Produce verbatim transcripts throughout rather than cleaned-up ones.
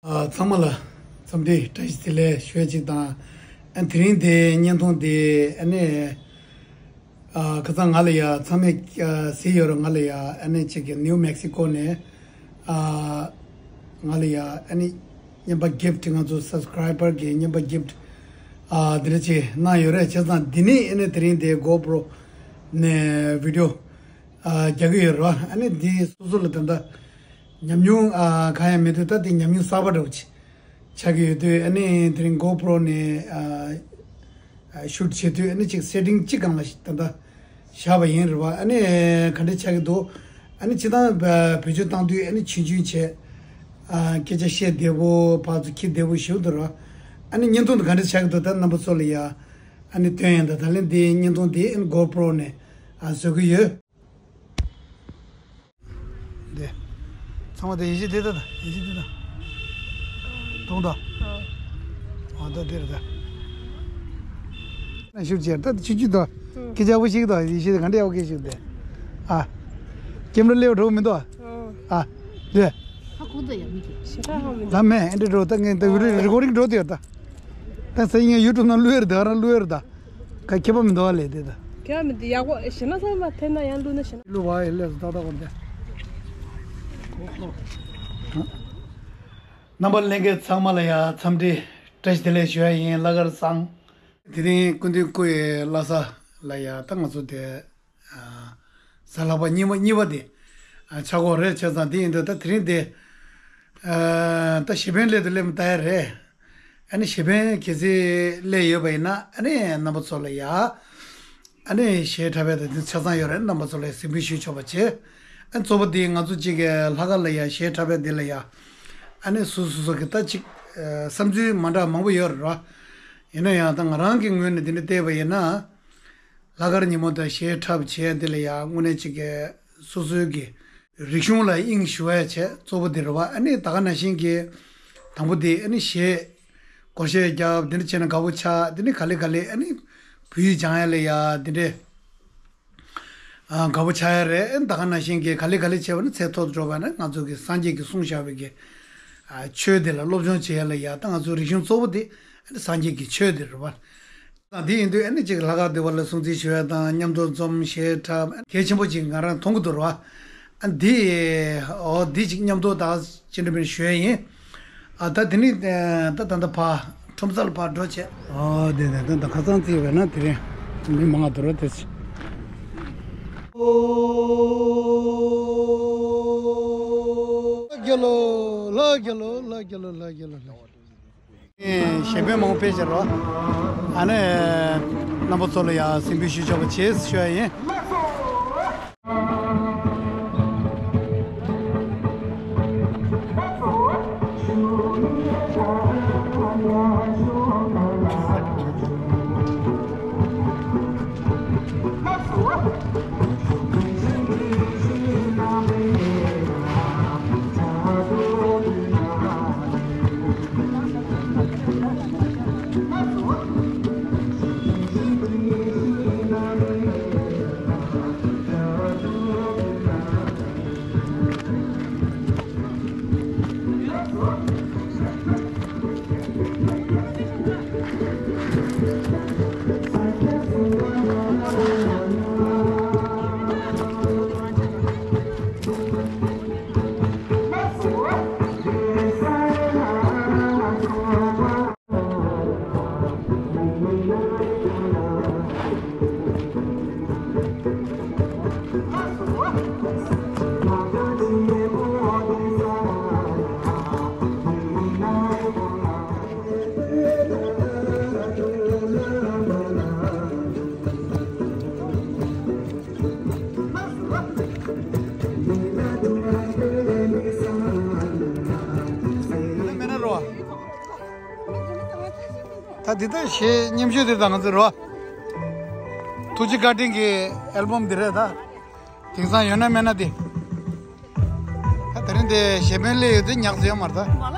ཨ། ཚང་མ་ལ་འཚམས་འདྲི་བཀྲ་ཤིས་བདེ་ལེགས་ཞུ་ཡ་གཅིག་དང་། ཨ། དེ་རིང་དེ་བརྙན་ཐུང་དེ་ཨ་ནི། ཨ། ཁ་སང་ང་ལ་ཡ་ཚང་མས་ཨ་གཟིགས་ཡོད་རེད། ང་ལ་ཡ་ཨ་ནི་གཅིག་གི་ནིའུ་མེག་སི་ཀོ་ནས། ཨ། ང་ལ་ཡ་ཨ་ནི་རྔན་པ་གིཕ་ཊི། ང་ཚོ་སབ་སི་ཀ་རའི་བར་གི་རྔན་པ་གིཕ་ཊི། ཨ། དེ་འདྲ་ཅིག་གནང་ཡོད་རེད། བྱས་ཙང་འདི་ནས་ཨ་ནི་དེ་རིང་དེ་གོ་པྲོ་ནས་བི་ཌི་ཡོ་ཨ་རྒྱག་གི་ཡོད་རེད་བ། ཨ་ནི་འདི་སོ་སོ་ལ་ད་ལྟ་ཉམས་མྱོང་ཨ་གང་ཡང་མེད་དུས། ད་འདི་ཉམས་མྱོང་གསར་པ་འདྲ་བོ་ཅིག་ཆགས་ཀྱི་ཡོད་དུས། ཨ་ནི་དེ་རིང་གོ་པྲོ་ནས་ཨ་ཨ་ཤུ་ཊི་བྱེད་དུས། ཨ་ནི་ཅིག་སེ་ཊིང་གཅིག་སྒང་ལ་ད་ལྟ་བཞག་པ་ཡིན་རེད་བ། ཨ་ནི་ག་འདྲ་ཆགས་ཀྱི་འདུག་ཨ་ནི་སྤྱིར་བཏང་བ་བེད་སྤྱོད་བཏང་དུས་ཨ་ནི་ཆུང་ཆུང་བྱས། ཨ། སྐད་ཆ་བཤད་བདེ་པོ། ཕར་ཚུར་འཁྱེར་བདེ་པོ་ཞིག་འདུག་ར། ཨ་ནི་བརྙན་ཐུང་དེ་ག་འདྲ་ཆགས་ཀྱི་འདུག་ད་རྣམ་པ་ཚོ་ལ་ཡ་ཨ་ནི་སྟོན་ཡ། ད་ད་ལན་དེ་བརྙན་ཐུང་དེ་ཨ་ནི་གོ་པྲོ་ནས་ཨ་བཟོ་གི་ཡོད། དེ་ཚང་མ་དེ་ཡིན་གཅིག་དེ་ད་ད་ཡིན་གཅིག་དེ་ད། མཐོང་ད། ཨ། ད་དེ་རེད་ད། ན་ཤུགས་ཆེར་ད་ཆུ་ཆུ་ད། སྐད་ཆ་བོ་ཞིག་ད་ཡིན་གཅིག་དེ་ག་འདྲ་ཡག་པོ་སྐད་ཤུགས་དེ། ཨ། ཀེམ་ར་ལེའུ་འགྲོ་མི་འདུག་ཨ། ཨ། རེད། ད་མེད་ཨེ་འདྲ་འགྲོ། ད་ངས་ད་རི་ཀོར་ཌིང་འགྲོ་དེ་ཡོད་ད། ད་སང་ཉིན་ཡུ་ཊུབ་ནང་བླུག་ཡོད་རེད། ད་རང་བླུག་ཡོད་རེད་ད། ཁ་ཁྱད་པར་མི་འདུག་ཨ་ལས་དེ་ད། ཁྱད་པར་མི་འདུག་ཡག་པོ་ཞེ་ན་ཚང་མ་འཐེན་ན་ཡང་བླུག་ན་ཞེ་ན། བླུག་བ་ཡི་ལས་སུ་ཏག་ཏག་གོ་འདི། རྣམ་པ་ལྷན་རྒྱས་ཚང་མ་ལ་ཡ་འཚམས་འདྲི་བཀྲ་ཤིས་བདེ་ལེགས་ཞུ་ཡ་ཡིན། བླ་སྒར་བཟང་། དེ་རིང་སྐུ་མདུན་སྐུ་ཡི་བླ་གཟའ་ལ་ཡ་ད་ང་ཚོ་དེ། ཨ། གཟའ་ལྷག་པ་གཉིས་པ་གཉིས་པ་དེ་ཨ་ཆགས་ཀྱི་ཡོད་རེད། བྱས་ཙང་དེ་ཡིན་དུས་ད་དེ་རིང་དེ་ཨ་ད་གཞས་འཕེན་སླེབས་དང་སླེབས་མ་ད་ཡ་རེད། ཨ་ནི་གཞས་འཕེན་གལ་སྲིད་སླེབས་ཡོད་པ་ཡིན་ན། ཨ་ནི་རྣམ་པ་ཚོ་ལ་ཡ་ཨ་ནི་གཞས་འཁྲབ་པའི་དེ་ཆ་ཚང་ཡོད་རེད། རྣམ་པ་ཚོ་ལ་གཟིགས་འབུལ་ཞུ་ཆོག་པ་བྱེད། ཨ་ནི་གཙོ་བོ་དེ་ང་ཚོ་གཅིག་གི་ལྷག་དཀར་ལ་ཡ་གཞས་འཁྲབ་པའི་དེ་ལ་ཡ་ཨ་ནི་སོ་སོ་སོ་གི་ད་ཅིག་ཨ་བསམ་ཚུལ་མ་འདྲ་མང་པོ་ཡོད་རེད་ར། ཡིན་ན་ཡང་ད་ང་རང་གི་ངོས་ནས་དེ་འདྲ་བལྟས་པ་ཡིན་ན། ལྷག་དཀར་ཉིན་མོ་དང་གཞས་འཁྲབ་བྱས་དེ་ལ་ཡང་དངོས་གནས་ཅིག་གི་སོ་སོའི་གི་རིག་གཞུང་ལ་དབྱིངས་ཞུགས་ཡ་བྱས་གཙོ་བོ་དེ་རེད་བ། ཨ་ནི་ད་ག་ནང་བཞིན་གྱི་དང་པོ་དེ་ཨ་ནི་གཞས་སྒོར་གཞས་རྒྱབ། དེ་འདྲ་བྱས་ན་དགའ་པོ་ཆགས། དེ་ནི་ག་ལེ་ག་ལེ་ཨ་ནི་བོད་ཡིག་སྦྱང་ཡ་ལ་ཡ་དེ་འདྲས་ཨ་དགའ་པོ་ཆགས་ཡ་རེད། ཨ་ནི་ད་ག་ནང་བཞིན་གྱི་ག་ལེ་ག་ལེ་བྱས་པ་ནི་ཚད་མཐོ་རུ་འགྲོ་བ་ནི་ང་ཚོ་གི་སངས་རྒྱས་ཀྱིས་གསུངས་བཞག་པའི་གི་ཨ་ཆོས་དེ་ལ་སློབ་སྦྱོང་བྱེད་ཡ་ལ་ཡ། ད་ང་ཚོའི་རིག་གཞུང་གཙོ་བོ་དེ་ཨ་ནི་སངས་རྒྱས་ཀྱི་ཆོས་དེ་རེད་བ། དེ་ཡིན་དུས་ཨ་ནི་ཅིག་ལྷག་དཀར་སྡེ་བ་ལ་སྲུང་བརྩི་ཞུ་ཡ་དང་མཉམ་དུ་འཛོམས་གཞས་འཁྲབ་གལ་ཆེན་པོ་ཅིག་ང་རང་མཐོང་གི་འདུག་ར། ཨ་འདི་ཨོ་འདི་ཅིག་མཉམ་དུ་ད་ཅི་འདྲ་མིན་ཞུ་ཡ་ཡིན། ཨ་ད་དེ་ནི་ད་ད་ད་ཕ་ཁྲོམ་ས་ལ་ཕར་འགྲོ་བྱས། ཨོ་དེ་ནས་ད་ད་ཁ་སང་བརྩིས་པས་ན་དེ་རིང་མི་མང་ང་འདུག་ར་དེ། ལྷ་རྒྱལ་ལོ། ལྷ་རྒྱལ་ལོ། ལྷ་རྒྱལ་ལོ། ལྷ་རྒྱལ་ལོ། གཞས་འཕེན་མང་པོ་ཕེབས་ཤག་རོ། ཨ་ནི་རྣམ་པ་ཚོ་ལ་ཡང་གཟིགས་འབུལ་ཞུ་ཆོག་པ་བྱེད་ཞུ་ཡ་ཡིན། ད་འདི་ལྟར་གཞས་སྙན་ཤོས་འདི་དང་ང་ཚོ་རོ། ཐུགས་རྗེ་བཀའ་དྲིན་གྱི་ཨལ་བམ་འདི་རེད་ད། དེང་སང་ཡོད་ན་མེད་ན་འདི། ད་དེ་རིང་འདི་གཞས་འཕེན་སླེབས་ཡོད་དུས་ཉག་ཅིག་ཡོད་མ་རེད་ད།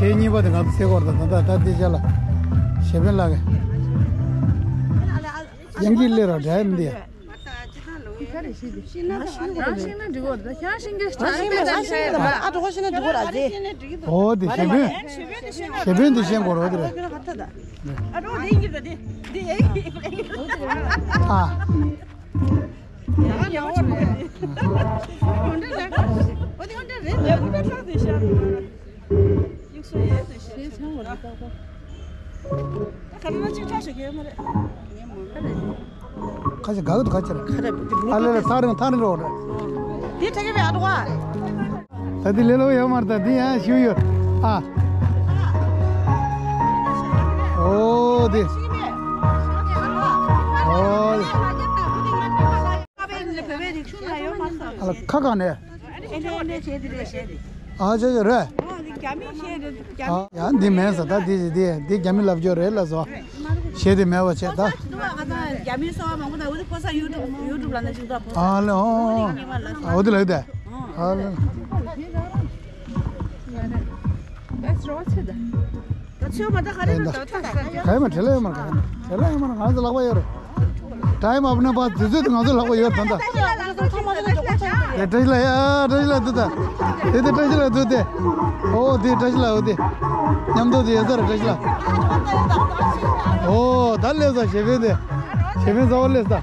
དེ་གཉིས་པ་དེ་ང་ཚོ་སེ་གོར་དང་ད་ད་ད་དེ་ཅག་ལ་ཞེ་བེན་ལགས་ཡང་གི་ལེ་ར་འདྲ་མི་འདི། ཨོ་དེ་ཞེ་བེན་ཞེ་བེན་དེ་ཤེས་གོ་རོ་དེ་རེད། ཨ། ཁ་ཅིག་ག་གི་འདུག་ཁ་ཅིག་རེད། ཨ་ལེ་ལེ་ཐག་རིང་ཐག་རིང་རོགས་རེད། འདི་ཁྲ་གི་བའི་ཨ་ཏོ་བ། ད་འདི་ལེ་ལོ་ཡོད་མ་རེད། ད་འདི་ཡང་ཞུ་ཡོད་ཨ། ཨོ་དེ། ཨོ། ཨ་ལ་ཁ་གང་ནས། ཨ་ཅེ་ཅེ་རེད། ཨ་ཡང་འདི་མེད་ས། ད་འདི་འདི་འདི་རྒྱ་མི་ལབ་རྒྱུ་རེད་ལ་བཟོ། ཞེ་དེ་མེད་པ་བྱས་ད། རྒྱ་མི་སོ་བ་མང་པོ་ད་འོ་དེ་ཕོ་ས་ཡུ་ཊུབ་ཡུ་ཊུབ་ལ་ན་ཅིག་ད་ཕོ་ས། ཨ་ལེ་ཨོ། ཨ་འོ་དེ་ལ་ཡོད་དེ། ཨ་ལེ། ད་ཚོད་མ་ད་ག་རེ་ད་ད་ད་ག་ཡ་མ་བྲེལ་ཡ་མ་ག་ཡ་མ་བྲེལ་ཡ་མ་ང་ཚོ་ལག་པ་ཡོད་རེད། ཊའིམ་ཨབ་ནས་པ་དུས་ཚོད་དེ་ང་ཚོ་ལག་པ་ཡོད་ད་ད། དེ་བཀྲ་ཤིས་ལགས་ཡ་བཀྲ་ཤིས་ལགས་འདུག་ད། དེ་དེ་བཀྲ་ཤིས་ལགས་འདུག་དེ། ཨོ་དེ་བཀྲ་ཤིས་ལགས་འོ་དེ། མཉམ་དུ་དེ་ཡ་ས་ར་བཀྲ་ཤིས་ལགས། ཨོ་ད་སླེབས་ས་ཞེ་བེན་དེ། ཞེ་བེན་ས་བ་སླེབས་ས།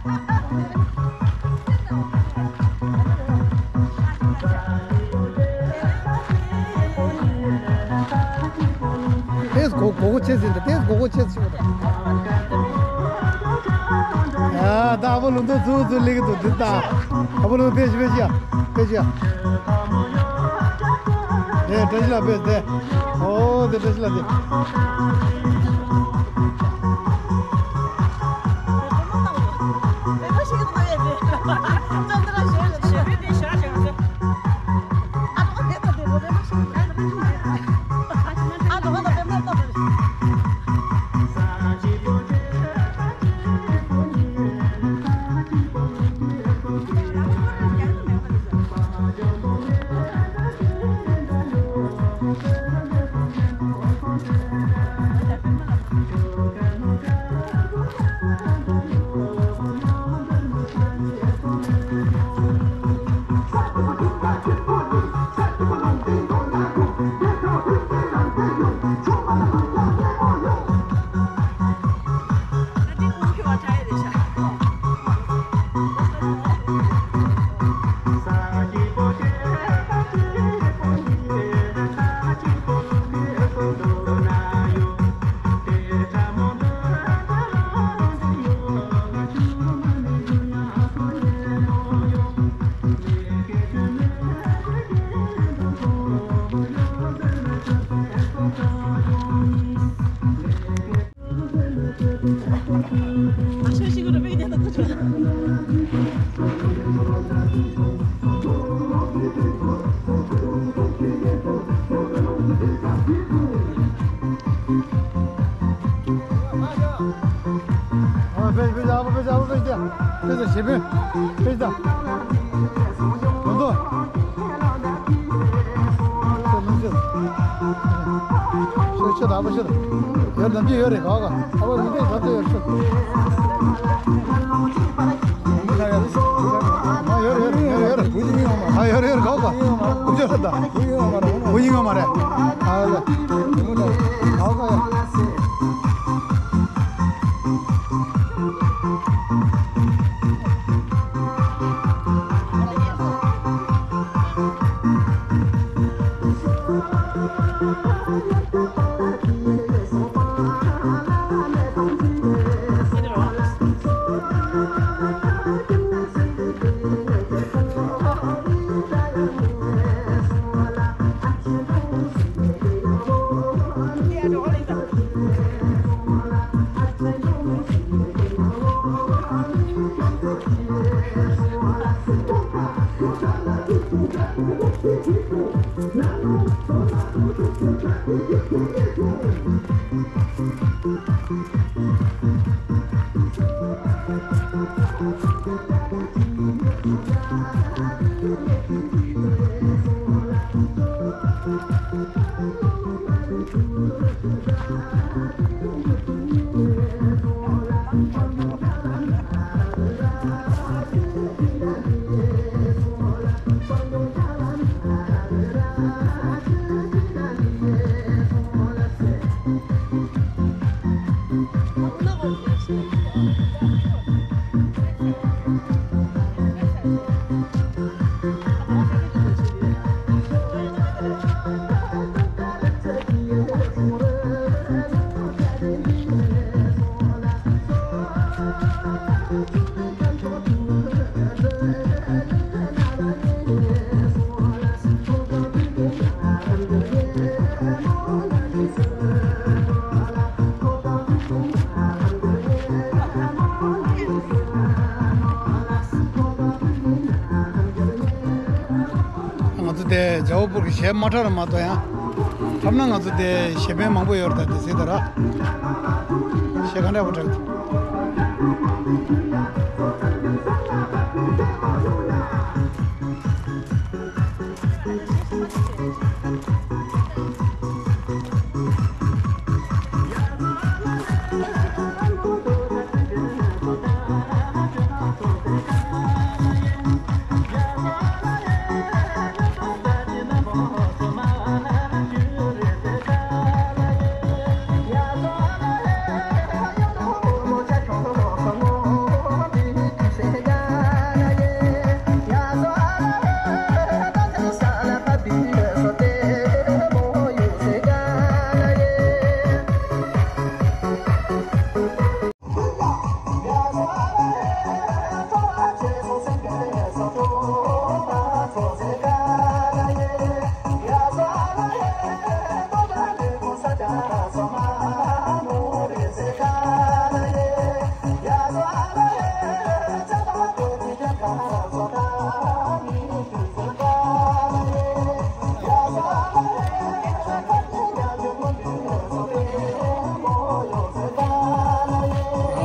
ཏེས་གོ་གོ་གོ་ཆེ་ཟིན་ཏེ་ཏེས་གོ་གོ་ཆེ་ཟིན་ཏེ། ཡ་ད་ཨ་བོ་ལུང་དུ་ཚུ་ཚུ་ལིག་དུ་དུ་ད། ཨ་བོ་ལུང་དུ་ཕེ་ཤི་ཕེ་ཤི་ཡ་ཕེ་ཤི་ཡ། ཨེ་བཀྲ་ཤིས་ལགས་ཕེ་སྟེ། ཨོ་དེ་བཀྲ་ཤིས་ལགས་དེ། ཨ་ཕེ་ཕེ་ཨ་ཕེ་ཕེ་ཨ་ཕེ་ཕེ་ཕེ་ཕེ་ཕེ་ཕེ་ཕེ་ཕེ། ད་དོ། ཤོད་ཤོད་ད་ཨ་ཕ་ཤོད། ཡར་ནམ་རྒྱུན་ཡོད་རེད་ག་ག་ཨ་ཕ་མི་འདུག་ད་ལྟ་ཡར་ཤོད། ཨ་ཡོད་རེད་ཡོད་རེད་ཡོད་རེད། ཨ་ཡོད་རེད་ཡོད་རེད་ག་ག་ཨ་ཕ་ཤོད་ད། བུ་ཡིན་ང་མ་རེད། ཨ་ལ། ཨ་ག་ཡ། རྒྱལ་བ་ཕུག་གི་གཞས་མ་འཁྲབ་ན་མ་གཏོགས་ཡང་། འཁྲབ་ན་ང་ཚོ་དེ་གཞས་པ་མང་པོ་ཡོད་རེད་ད། དེ་ཟེར་ད་ར། གཞས་ག་འདྲ་པོ་འཁྲབ་འདུག་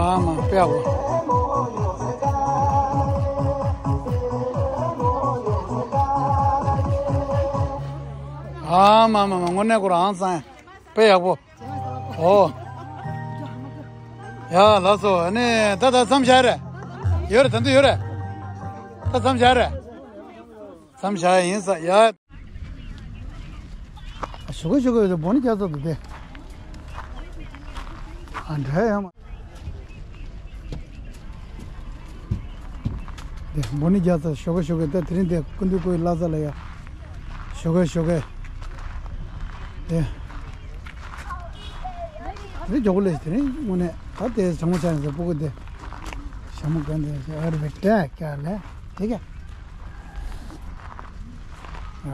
ཨ་མ་དཔེ་ཡག་པོ། ཨ་མ་མ་མ་དངོས་གནས་ཁོ་རང་ཨང་སང་དཔེ་ཡག་པོ། ཨོ། ཡ་ལགས་སོ། ཨ་ནི་ད་ད་མཚམས་བཞག་རེད། ཡོད་རེད། ད་འདི་ཡོད་རེད། ད་མཚམས་བཞག་རེད། མཚམས་བཞག་ཡིན་ས་ཡ། ཞོགས་ཀས་ཞོགས་ཀས་འོད་ཟེར་འབོ་ནི་རྒྱག་ཚར་འདུག་སྟེ། ཨ་འདྲ་ཡང་མ། དེ་འབོ་ནི་རྒྱག་ཚར། ཞོགས་ཀས་ཞོགས་ཀས་ད་དེ་རིང་དེ་སྐུ་མདུན་སྐུ་ཡི་བླ་གཟའ་ལ་ཡ། ཞོགས་ཀས་ཞོགས་ཀས། དེ། དེ་རིང་མགྱོགས་པོ་སླེབས། དེ་རིང་དངོས་གནས་ད་དེ་ཞྭ་མོ་ཆགས་ཡིན་ཟེར། སྤུ་གུ་དེ། ཞྭ་མོ་གན་དེ་ཨ་རི་བེ་ཏྲ་ཀ་ལེ། དེ་ཀ།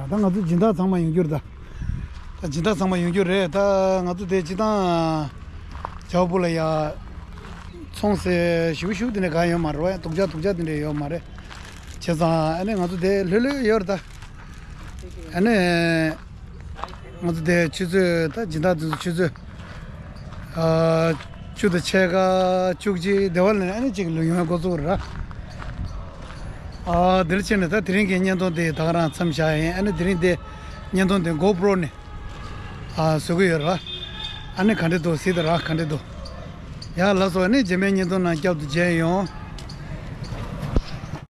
ད་ང་ཚོ་སྦྱིན་བདག་ཚང་མ་ཡོང་རྒྱུ་རེད་ད། ད་སྦྱིན་བདག་ཚང་མ་ཡོང་རྒྱུ་རེད། ད་ང་ཚོ་དེ་སྤྱི་བཏང་རྒྱལ་བ་ཕུག་ལ་ཡ་ཚོང་ཟེར་ཞུ་ཞུ་དེ་འདྲ་གང་ཡོད་མ་རེད་བ། ཡ་སྡུག་ཅག་སྡུག་ཅག་དེ་འདྲ་ཡོད་མ་རེད། བྱས་ཙང་ཨ་ནི་ང་ཚོ་དེ་ལྷོད་ལྷོད་ཡོད་རེད་ད། ཨ་ནི། ང་ཚོ་དེ་ཆུ་ཚོད་ད་སྦྱིན་བདག་དེ་ཚོ་ཆུ་ཚོད། ཨ། བཅུ་དང་ཕྱེད་ཀ་བཅུ་གཅིག་དེ་བ་ལ་ཨ་ནི་གཅིག་ལུས་ཡོང་འགོ་ཚུགས་ར། ཨ། དེར་ཕྱིན་ནས་ད་དེ་རིང་གི་བརྙན་ཐུང་དེ་ད་ག་རང་མཚམས་བཞག་ཡིན། ཨ་ནི་དེ་རིང་དེ་བརྙན་ཐུང་དེ་གོ་པྲོ་ནས། ཨ། བཟོ་གི་ཡོད་ར། ཨ་ནི་ག་འདྲ་འདུག་གཟིགས་དང་ར། ག་འདྲ་འདུག་ཡ་ལགས་སོ། ཨ་ནི་རྗེས་མའི་བརྙན་ཐུང་ནང་བསྐྱར་དུ་མཇལ་ཡོང་།